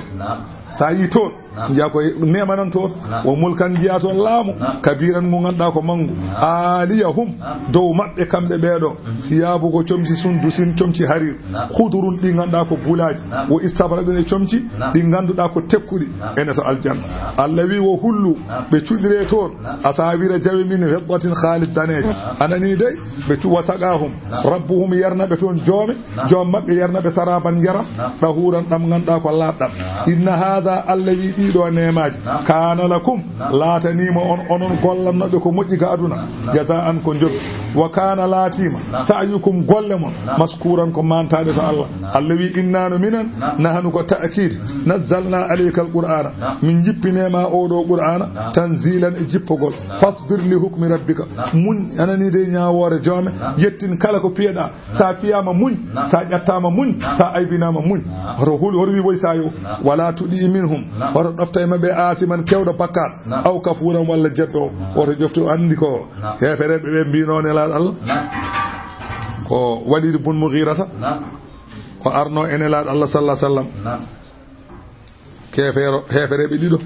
Sa yi toon jiya koye nema nan toon. Wa mulkan jiya toon laamu kabiran ngu ganduɗa ko mangu. Aliyahum dow maɓɓe kamɓe ɓeɗo siyabu ko comci sundusin comci harir. Khudurun ɗi ganduɗa ko bulaji. Wo istabraqin e comci ɗi ganduɗa ko tekkuɗi. Ene to aljanna Allah wi wo hullu ɓe cuɗire toon. Asawira jawe min fiddatin khalis danejo anani dey ɓe cuwa saqahum. Rabbuhum yarna ɓe toon joome joom maɓɓe yarna ɓe saraban jaram. Dahuran ɗam ganduɗa ko laaɓɗam. Inna hadha Allah wi ɗiɗo nemaji kana lakum laatanima on onon gollannoɓe ko moƴƴi ga aduna. Jaza'an ko joggi. Wa kana laatima sa'yukum golle mon maskuran ko mantaɗe to Allah. Allah wi innano minen nahanu ko ta'kid nazzalna alayka alqur'ana min jippinema oɗo qur'ana tanzilan e jippogol. Fasbir li hukmi rabbika muñ anani de ñawore joome yettin kala ko piyeɗa. Sa fiyama muñ sa ƴattama muñ sa aybinama muñ. Hoto hul hoto wi woy sayo. Wala tuɗi minhum hoto ɗofta e maɓɓe asiman kewɗo bakkat. Aw kafuran walla jeddo o woto ƴoftu andi ko hefereɓe ɓe mbino nelaɗo Allah. Ko walid bun mughirata ko arno e nelaɗo Allah sallah sallam. Kefeero hefereɓe ɗiɗo.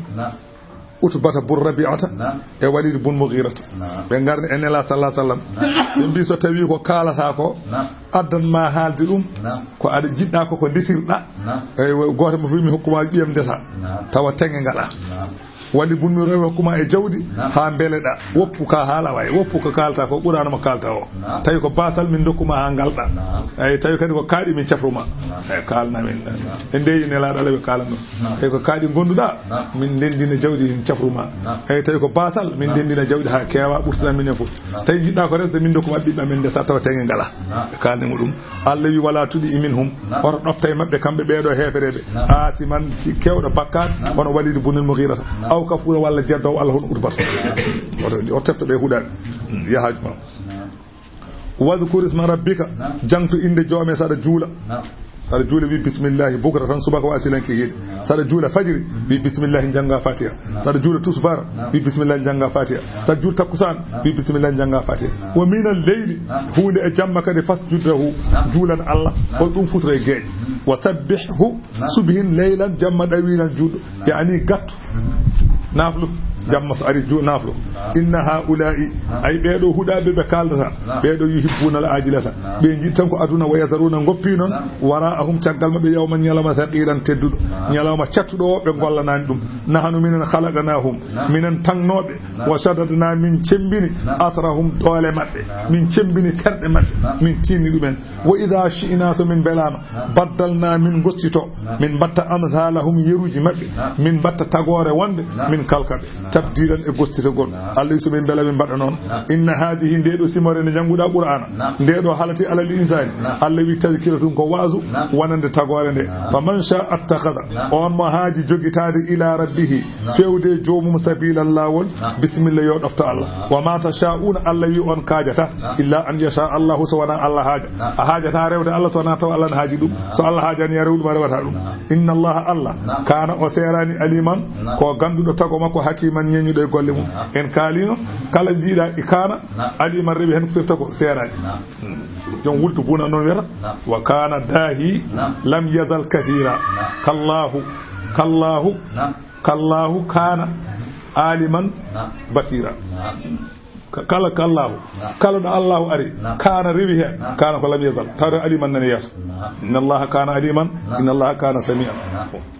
Utbata bun Rabi'ata, naam, e Walid bun Mughirata. Naam. Ɓe ngarni e Nela sallallahu alaihi wasallam. Naam. Ɓe mbi, so tawi ko kaalata ko, naam, addan ma haalde ɗum, naam, ko aɗa jiɗɗa ko, ko ndesirɗa. Naam. Eywa, gooto mo wi mi hokkuma ɓiyam ndesa. Naam. Tawa teŋe ngala. Naam. Walid bun Mughira hokkuma e jawdi, naam, haa mbeleɗa. Woppu ka haala way, woppu ko kaalata ko, ɓuraano mo kaalata o. Naam. Tawi ko baasal min dokkuma haa ngalɗa. Naam. Eyi, tawi kadi ko kaaɗi min cafruma. Naam. Eyi, kaalna min. Naam. E ndeyi Nelaaɗo Allah ɓe kaalan ɗum. Naam. Tawi ko kaaɗi ngonduɗa, naam, min ndendina jawdi min cafruma. Naam. Eyi, tawi ko baasal min, naam, ndendina jawdi haa keewa ɓurtina minen fof. Naam. Tawi jiɗɗa ko resde min dokkuma ɓiɓɓe men ndesa tawa teŋe ngala. Naam. Ɓe kaalni mo ɗum. Allah wi wala tudi minhum. Naam. Oto ɗofta e maɓɓe kamɓe ɓeeɗo heefereɓe. Naam. Asiman ci kewɗo bakkaat, naam, hono Walid bunil Mughirata. Naam. Aw kafura walla jeddowo Allah hono Utbata. Naam. Oto, o tefta ɓe huɗaɓe. Mm, yahaju ma. Naam. Wazkur isma rabbika. Naam. Jangtu inde joome saɗa juula. Naam. Saɗa juula wi bismillahi bukratan subaka wa asilan kikiɗe. Naam. Saɗa juula fajiri wi bismillahi janga fatiha. Naam. Saɗa juula tusbar, naam, wi bismillahi janga fatiha. Saɗa juula takkusan, naam, wi bismillahi janga fatiha. Naam. Wa minal layli, naam, huunde e jamma kadi fasjud lahu, naam, juulan Allah. Naam. Hol ɗum futoro e geeƴe. Mm. Wa sabbihhu, naam, subhin laylan jamma ɗawilan juuɗo. Naam. Yani gattu. Mm. Naflu, naam, jamma so ari ju-, naflu. Naam. Inna haula'i, naam, ay ɓeeɗo huɗaɓe ɓe kaldata, naam, ɓeeɗo yuhibbuna al ajilata. Naam. Ɓe jiɗi tan ko aduna, wa yazaruna goppi noon, naam, wara'ahum caggal maɓɓe yawman ñalawma thaqilan tedduɗo. Naam. Ñalawma cattuɗo o ɓe gollanani ɗum. Nahnu minen khalaqnahum. Naam. Minen tagnoɓe. Naam. Wa shaddadna min cembini. Naam. Asrahum doole maɓɓe. Naam. Min cembini terɗe maɓɓe. Naam. Min tinni ɗumen. Wa idha shi'na so min belama. Naam. Baddalna min gostito. Naam. Min batta amthalahum yeruji maɓɓe. Naam. Min batta tagore wonde. Naam. Min kalkaɓe. Naam. Tabdilan e gostitogol. Naam. Allah wi so min bela min mbaɗa noon. Naam. Inna hadhihi nde ɗo simore nde jannguɗa Qur'ana. Naam. Nde ɗo halati alal insani. Naam. Allah wi tazkiratun ko waazu. Naam. Wonande tagore nde. Naam. Faman sha'a attakhadha. Naam. On mo haaji jogitaade ila rabbihi. Naam. Fewde joomum sabilan laawol. Naam. Bismillah yo ɗofto Allah. Naam. Wa ma tasha'una Allah wi on kaajata. Naam. Illa an yasha Allahu so wona Allah haaja. Naam. A haajata rewde Allah so wona taw Allah ne haaji ɗum. Naam. So Allah haajani a rewɗum a rewata ɗum. Naam. Inna Allah Allah. Naam. Kana o serani aliman. Naam. Ko ganduɗo tago makko hakiman ñeñuɗo e golle mum. Naam. En kaalino kala jiiɗa e kana. Naam. Aliman rewi hen firta ko serani. Naam. Hmm. Jom wultu buna noon wiyata. Naam. Wa kana dahi. Naam. Lam yazal kathira. Naam. Kallahu. Kallahu. Naam. Kallahu kana aliman. Naam. Basira. Naam. Ka-, kala kallahu. Naam. Kala ɗo Allahu ari. Naam. Kana rewi hen. Naam. Kana ko lam yazal. Tawde aliman nani yeeso. Naam. Inna Allaha kana aliman. Naam. Inna Allaha kana sami'an. Naam.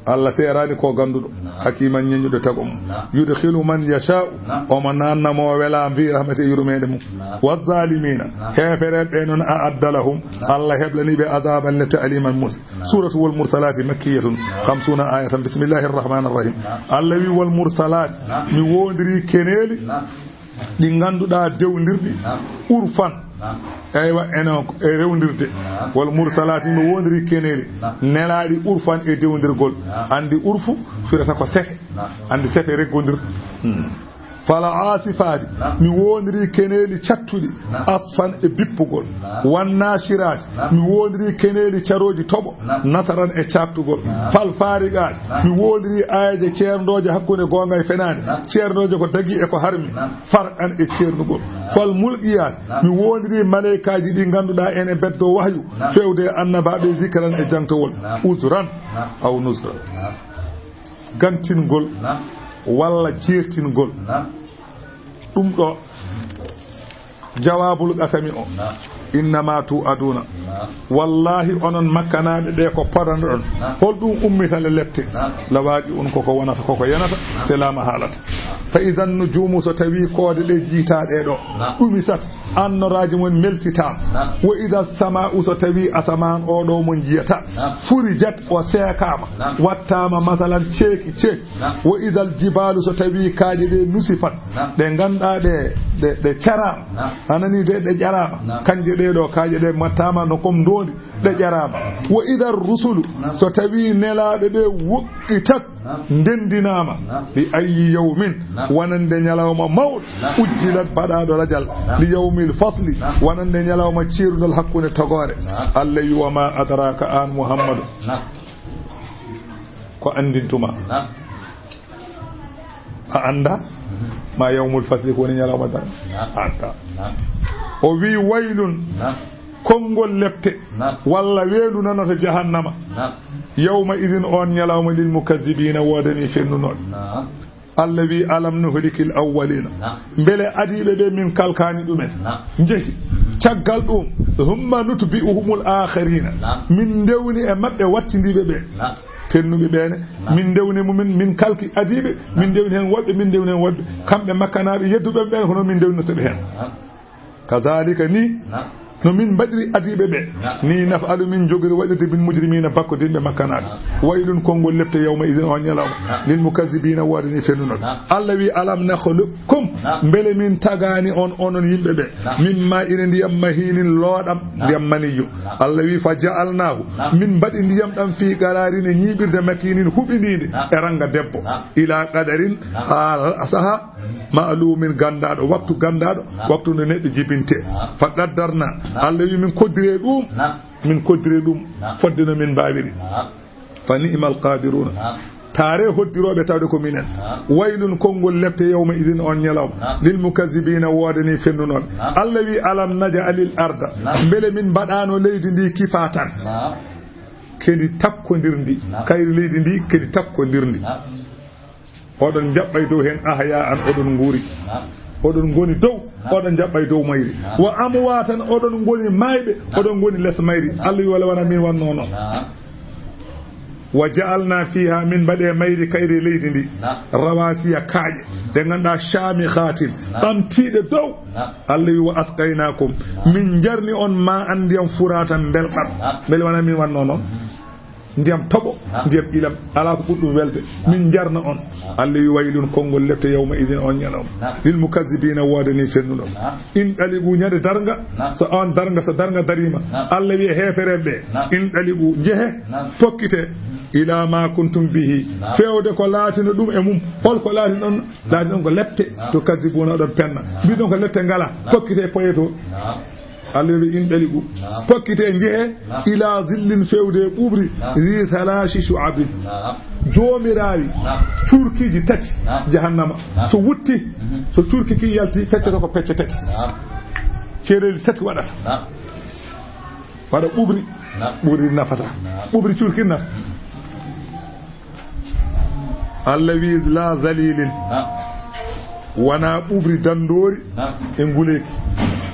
Allah seerani ko ganduɗo. Naam. Hakiman ñeñuɗo tago mum. Naam. Yudkhilu man yasha'u. Naam. Omo nanna mo wela fi rahmati yurmede mum. Naam. Wa zalimina. Naam. Heefereɓe noon a adda lahum. Naam. Allah heblani ɓe azaban lette aliman mus. Naam. Suratu wal mursalati makkiyatun. Naam. Khamsuna ayatan. Bismillahir rahmanir rahim. Naam. Allah wi wal mursalati. Naam. Mi wondiri keneeli. Naam. Ɗi ngannduɗaa dewndirɗi. Naam. Urfan. Naam. Eywa, eno e rewndirde. Naam. Wal mursalati mi wondiri keneeli. Naam. Nelaaɗi urfan e dewndirgol. Naam. Anndi urfu firata ko sefe. Naam. Anndi sefe reggondir. Hmm. Fala asifati. Naam. Mi wondiri keneeli cattuɗi. Naam. Asfan e bippugol. Naam. Wan nashirati. Naam. Mi wondiri keneeli carooji toɓo. Naam. Nasaran e cattugol. Naam. Fal fariqat. Naam. Mi wondiri aayeeje ceerndooje hakkunde goonga e fenaande. Naam. Ceerndooje ko dagi e ko harmi. Naam. Farqan e ceernugol. Naam. Fal mulqiyat. Naam. Mi wondiri maleykaaji ɗi ngannduɗaa ene beddo wahyu. Naam. Fewde e annabaaɓe zikran e jangtowol. Naam. Uzran. Naam. Aw nusra. Naam. Gantingol. Naam. Walla jeertingol. Naam. Ɗum ɗo jawaabul qasami o. Naam. Innama tu'aduna. Naam. Wallahi onon makkanaaɓe ɓe ko podanoɗon. Naam. Hol ɗum ummitale lepte? Naam. Lawaaqi un koko wonata, koko yenata, naam, te laama haalata. Naam. Fa idan nujumu so tawi koode ɗe jiitaaɗe ɗo. Naam. Ɗumisat, annoraaji mum melsitaama. Naam. Wa ida sama'u so tawi asamaan o ɗo mo njiyata. Naam. Furijat o seekaama. Naam. Wattaama masalan ceeki ceeki. Naam. Wa idal jibaalu so tawi kaaƴe ɗe nusifat. Naam. Ɗe ngannduɗaa ɗe, ɗe, ɗe caraama. Naam. A nani de, ɗe ƴaraama. Naam. Kanje ɗe ɗo kaaƴe ɗe mattaama no kom ndoondi, ɗe ƴaraama. Wa idar rusulu, naam, so tawi nelaaɓe ɓe woɗɗitat, naam, ndenndinaama. Naam. Li ayyi yawmin, naam, wonande ñalawma mawɗo, naam, ujjilat baɗaaɗo rajal, naam, li yawmil fasli, naam, wonande ñalawma ceerungal hakkunde togoore. Naam. Allah wi wa ma adraka an Muhammadu. Naam. Ko anndintuma? Naam. A annda? Mhm. Ma yawmul fasli ko woni ñalawma darnga? Naam. A annda. Naam. O wi waylun. Naam. Konngol lepte, naam, walla weendu nanata jahannama. Naam. Yawma idin, on ñalawma, lil mukazzibiina, woodani fennunooɓe. Naam. Allah wi, "Alam nuhlikil awwaliina." Naam. Mbele adiiɓe ɓe min kalkaani ɗumen? Naam. Njehi. Caggal ɗum, "Thumma nutbi'uhumul aakhiriina." Naam. Min ndewni e maɓɓe wattindiiɓe ɓe. Naam. Fennuɓe ɓe ne, naam, min ndewni mumen, min kalki adiiɓe, min ndewni heen woɗɓe, min ndewni heen woɗɓe. Kamɓe makkanaaɓe yedduɓe ɓe, hono min ndewnirta ɓe heen. Naam. Kazaalika ni, naam, no min mbaɗiri adiiɓe ɓe, naam, ni naf'alu min jogori waɗirde bil mujrimiina bakkodinɓe makkanaaɓe. Naam. Waylun konngol lepte yawma idin on ñalawma, naam, lil mukazzibiina woodani fennunooɓe. Naam. Allah wi, "Alam nakhluqkum," naam, mbele min tagaani on onon yimɓe ɓe, naam, min maa'in ndiyam mahiinin looɗam, naam, ndiyam maniyyu. Naam. Allah wi, "Fa ja'alnaahu," naam, min mbaɗi ndiyam ɗam fii qaraarin e ñiiɓirde makiinin huɓindiinde, naam, e rannga debbo. Naam. Ilaa qadarin, naam, haa saha ma'luumin, ganndaaɗo, waktu ganndaaɗo, naam, waktu nde neɗɗo jibintee. Naam. Fa qaddarnaa, naam, Allah wi min koddiree ɗum, naam, min koddiree ɗum, naam, fodde no min mbaawiri. Naam. Fa ni'mal qaadiruuna. Naam. Taaree hoddirooɓe tawde ko minen. Naam. Waylun konngol lepte yawma idin on ñalawma. Naam. Lil mukazzibiina woodani fennunooɓe. Naam. Allah wi, "Alam naj'alil arda." Naam. Mbele min mbaɗaano leydi ndi kifatan. Naam. Kedi takkondirndi. Naam. Kayri leydi ndi kedi takkondirndi. Naam. Oɗon njaɓɓa e dow heen, ahyaa an, oɗon nguuri. Naam. Oɗon ngoni dow, naam, oɗon njaɓɓa e dow mayri. Naam. Wa amwaatan, oɗon ngoni maayɓe, naam, oɗon ngoni les mayri. Naam. Allah wi wala wona min wannoo noon. Naam. Wa ja'alnaa fiihaa, min mbaɗi e mayri kayri leydi ndi. Naam. Rawaasiya, kaaƴe, ɗe ngannduɗaa, shaamikhaatin, naam, ɓamtiiɗe dow. Naam. Allah wi wa asqaynaakum, naam, min njarni on maa'an ndiyam furaatan mbelɗam. Naam. Mbele wona min wannoo noon? Mhm. Ndiyam toɓo, naam, ndiyam ilam, alaa ko ɓuri ɗum welde. Naam. Min njarna on. Naam. Allah wi waylun konngol lepte yawma idin on ñalawma. Naam. Lil mukazzibiina woodani fennuɗo. Naam. Inɗaliquu ñande darnga, naam, so on darnga, so darnga dariima. Naam. Allah wi e heefereɓe ɓe, naam, inɗaliquu, njehe, naam, pokkite, mhm, ilaa maa kuntum bihi, naam, feewde ko laatino ɗum e mum. Hol ko laatino ɗon? Laatino ɗon ko lepte, naam, tukazzibuuna, oɗon penna. Naam. Mbiɗon ko lepte ngala, naam, pokkite poye to. Naam. Allah wi inɗaliquu. Naam. Pokkite njehe, naam, ilaa zillin, feewde e ɓuuɓri, naam, zi salaasi shu'abin. Naam. Joomiraawi, naam, cuurkiiji tati, naam, jahannama. Naam. So wutti, mhm, so cuurki ki yalti, feccoto ko pecce tati. Naam. Ceereeli tati waɗata. Naam. Waɗa ɓuuɓri, naam, ɓuuɓri nafata. Naam. Ɓuuɓri cuurki nafa. Mhm. Allah wi, "Laa zaliilin." Naam. Wonaa ɓuuɓri danndoori, naam, e nguleeki.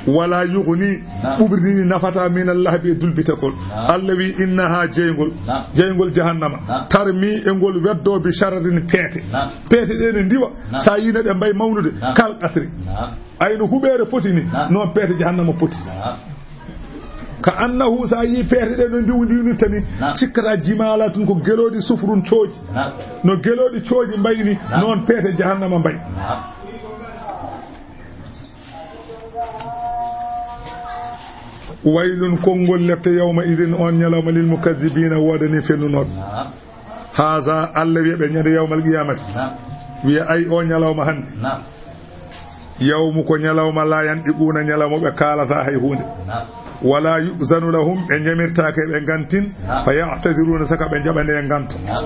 "Walaa yughni." Naam. Ɓuuɓri ndi nafataa min al-lahbi e dulbitakol. Naam. Allah wi, "Innahaa," jeyngol, naam, jeyngol jahannama. Naam. "Tarmii," e ngol weddoo, "bi shararin," peete. Naam. Peete ɗe ne ndiwa. Naam. So a yii no ɗe mbayi mawnude. Naam. "Kal qasri." Naam. Ay no huɓeere foti ni, naam, noon peete jahannama poti. Naam. Ka annahu, so a yii peete ɗe no ndiw-, ndiwnirta ni, naam, cikkata jimaala tun ko gelooɗi sufrun cooji. Naam. No gelooɗi cooji mbayi ni, naam, noon peete jahannama mbayi. Naam. Waylun, konngol lepte, yawma idin, on ñalawma, lil mukazzibiina, woodani fennunooɓe. Naam. Haza, Allah wiya ɓe ñande yawmal qiyamati. Naam. Wiya, ay, o ñalawma hannde. Naam. Yawmu, ko ñalawma, laa yantiquuna, ñalawma ɓe kaalataa hay huunde. Naam. Walaa yu'zanu lahum, ɓe ñamirtaake ɓe ngantin. Naam. Fa ya'taziruuna, saka ɓe jaɓane nganto. Naam.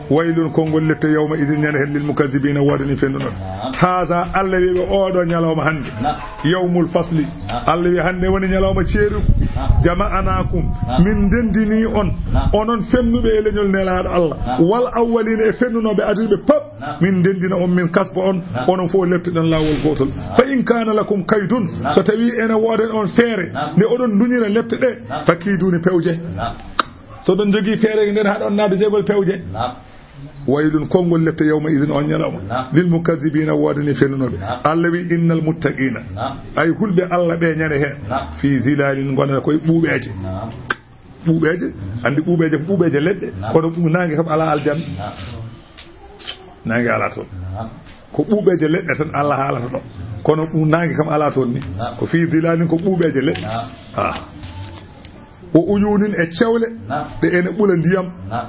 Waylun, konngol lepte, yawma idin, ñande heen, lil mukazzibiina, woodani fennunooɓe. Naam. Haza, Allah wiya ɓe, oɗo ñalawma hannde. Naam. Yawmul fasli. Naam. Allah wiya, hannde woni ñalawma ceeruku. Naam. Jama'anaakum. Naam. Min ndenndinii on. Naam. Onon fennuɓe e leñol Nelaaɗo Allah. Naam. Wal awwaliina, e fennunooɓe adiiɓe pop. Naam. Min ndenndina on, min kasba on. Naam. Onon fof leptoɗon laawol gootol. Naam. Fa in kaana lakum kaydun. Naam. So tawii ene woodani on feere. Naam. Nde oɗon nduñira lepte ɗe. Naam. Fa kiiduuni, pewje. Naam. So oɗon njogii feere nden, haɗon naatde jeyngol, pewje. Naam. Waylun, konngol lepte, yawma idin, on ñalawma. Naam. Lil mukazzibiina, woodani fennunooɓe. Naam. Allah wi, innal muttaqiina. Naam. Ay, hulɓe Allah ɓe ñande heen. Naam. Fii zilaalin, ngonata koye ɓuuɓeeje. Naam. Ɓuuɓeeje, anndi ɓuuɓeeje ko ɓuuɓeeje leɗɗe, naam, kono ɓu-, naange kam alaa aljanna. Naam. Naange alaa toon. Naam. Ko ɓuuɓeeje leɗɗe tan Allah haalata ɗo. Kono ɓu-, naange kam alaa toon ni. Naam. Ko fii zilaalin, ko ɓuuɓeeje leɗɗe. Naam. Ah. Wa uyuunin, e cewle, naam, ɗe ene ɓula ndiyam. Naam.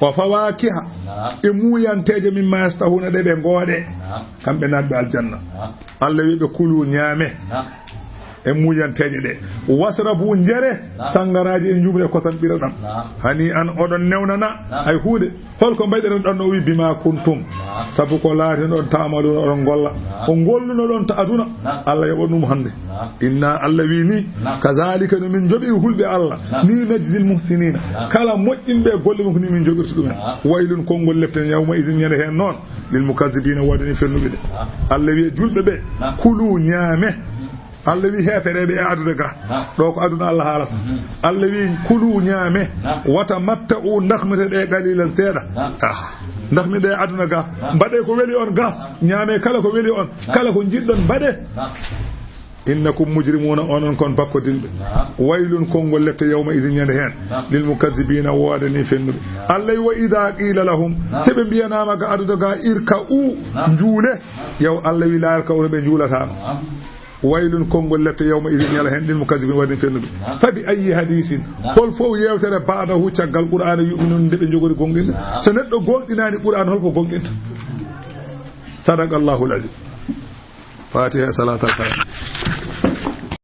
Wa fawaakiha, naam, e muuyanteeje, mimmaa yashtahuuna, ɗe ɓe ngoode. Naam. Kamɓe naatɓe aljanna. Naam. Allah wi ɓe, kulu, ñaame. Naam. E muuyanteeje ɗe. Wasrabu, njare sanngaraaji e njuumre e kosam ɓiranɗam. Hani an oɗon newnana hay huunde. Hol ko mbayɗiranɗon? O wi, bima kuntum. Sabu ko laatinoɗon ta'maluna, oɗon ngolla. Ko ngollunoɗon to aduna. Allah yoɓa ɗum hannde. Inna, Allah wi ni, kazalika no min njoɓiri hulɓe Allah. Ni najzil muhsinina. Kala moƴƴinɓe golle mum ko ni min njoɓirta ɗumen. Waylun, konngol lepte yawma idin, ñande heen noon, lil mukazzibina, woodani fennuɓe de. Allah wi e julɓe ɓe, kulu, ñaame. Allah wi heefereɓe e aduna ga. Ɗo ko aduna Allah haalata. Allah wi, kulu, ñaame. Wata matta u, ndahmite ɗe qalilan, seeɗa. Ah, ndahmite ɗe aduna ga. Mbaɗe ko weli on ga. Ñaame kala ko weli on. Kala ko jiɗɗon mbaɗe. Innakum mujrimuna, onon kon bakkodinɓe. Waylun, konngol lepte yawma idin, ñande heen, lil mukazzibina, woodani fennuɓe. Allah wi, wa idha qila lahum, se ɓe mbiyanama ga aduna ga, irka'u, njuule. Yaw Allah wi, la yarka'una, ɓe njuulataama. Waylun, konngol lepte yawma idin, ñande heen, lil mukazzibina, woodani fennuɓe. Fa bi ayyi hadisin, hol fof yewtere ba'dahu, caggal Qur'aana, yu'minun, nde ɓe njogori gonɗinde? So neɗɗo gonɗinaani Qur'aana, hol ko gonɗinta? Sadaqallahul azim. Fatiha e salatal fatiha.